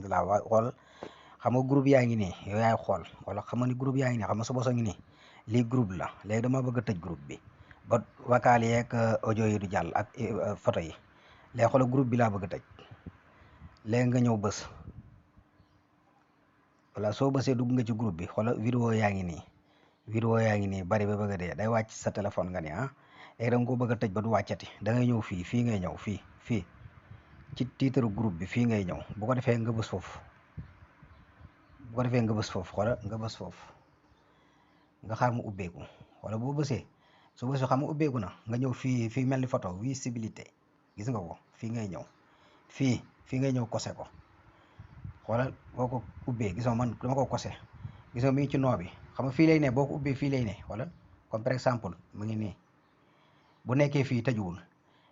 alhamdulilah. waa xool xam nga groupe yaa ngi nii yow yaay xool wala xam nga ni groupe yaa ngi nii xam nga sa bosa ngi nii lii groupe la léegi dama bëgg a tëj groupe bi ba vocal yeeg audio yi du jàll ak photo yi léegi xoolal groupe bi laa bëgg a tëj léegi nga ñëw bës voilà soo bësee dugg nga ci groupe bi xoolal vidéo yaa ngi nii bari ba bëgg a dee day wàcc sa téléphone nga ni léegi da nga ko bëgg a tëj ba du wàccati da ngay ñëw fii ngay ñëw fii ci titre groupe bi fii ngay ñëw bu ko defee nga bës foofu xoolal nga bës foofu nga xaar mu ubbeeku wala boo bësee su bësee xam nga ubbeeku na nga ñëw fii mel ni photo visibilité gis nga ko fii ngay ñëw fii ngay ñëw kose ko xoolal boo ko ubbee gis nga man dama ko kose gis nga mi ngi ci noo bi xam nga fii lay ne boo ko ubbee fii lay ne xoolal comme par exemple mu ngi nii bu nekkee fii tëjuwul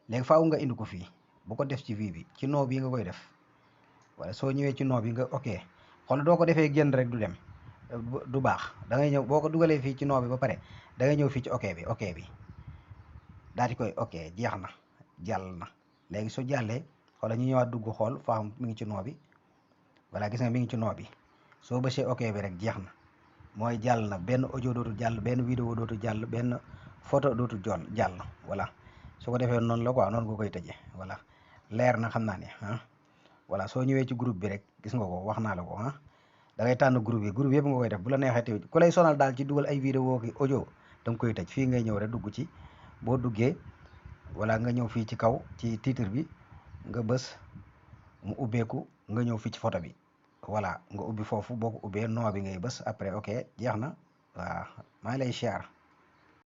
léegi faaw nga indi ko fii bu ko def ci vie bi ci noo bi nga koy def wala soo ñëwee ci noo bi nga ok xoolal doo ko defee génn rek du dem du baax da ngay ñëw boo ko dugalee fii ci noo bi ba pare da ngay ñëw fii ci ok bi daal di koy ok jeex na jàll na léegi soo jàllee xoolal ñu ñëwaat dugg xool faa mi ngi ci noo bi voilà gis nga mi ngi ci noo bi soo bësee ok bi rek jeex na mooy jàll na benn audio dootul jàll benn vidéo dootul jàll benn photo dootul jàll voilà su ko defee noonu la quoi noonu nga koy tëjee voilà leer na xam naa ne voilà soo ñëwee ci groupe bi rek gis nga ko wax naa la ko da ngay tànn groupe yëpp nga koy def bu la neexee tamit ku lay sonal daal ci dugal ay vidéo ki audio da nga koy tëj fii ngay ñëw rek dugg ci boo duggee voilà nga ñëw fii ci kaw ci titre bi nga bës mu ubbeeku nga ñëw fii ci photo bi voilà nga ubbi foofu boo ko ubbee noo bi ngay bës après ok jeex na waaw maa ngi lay siyaar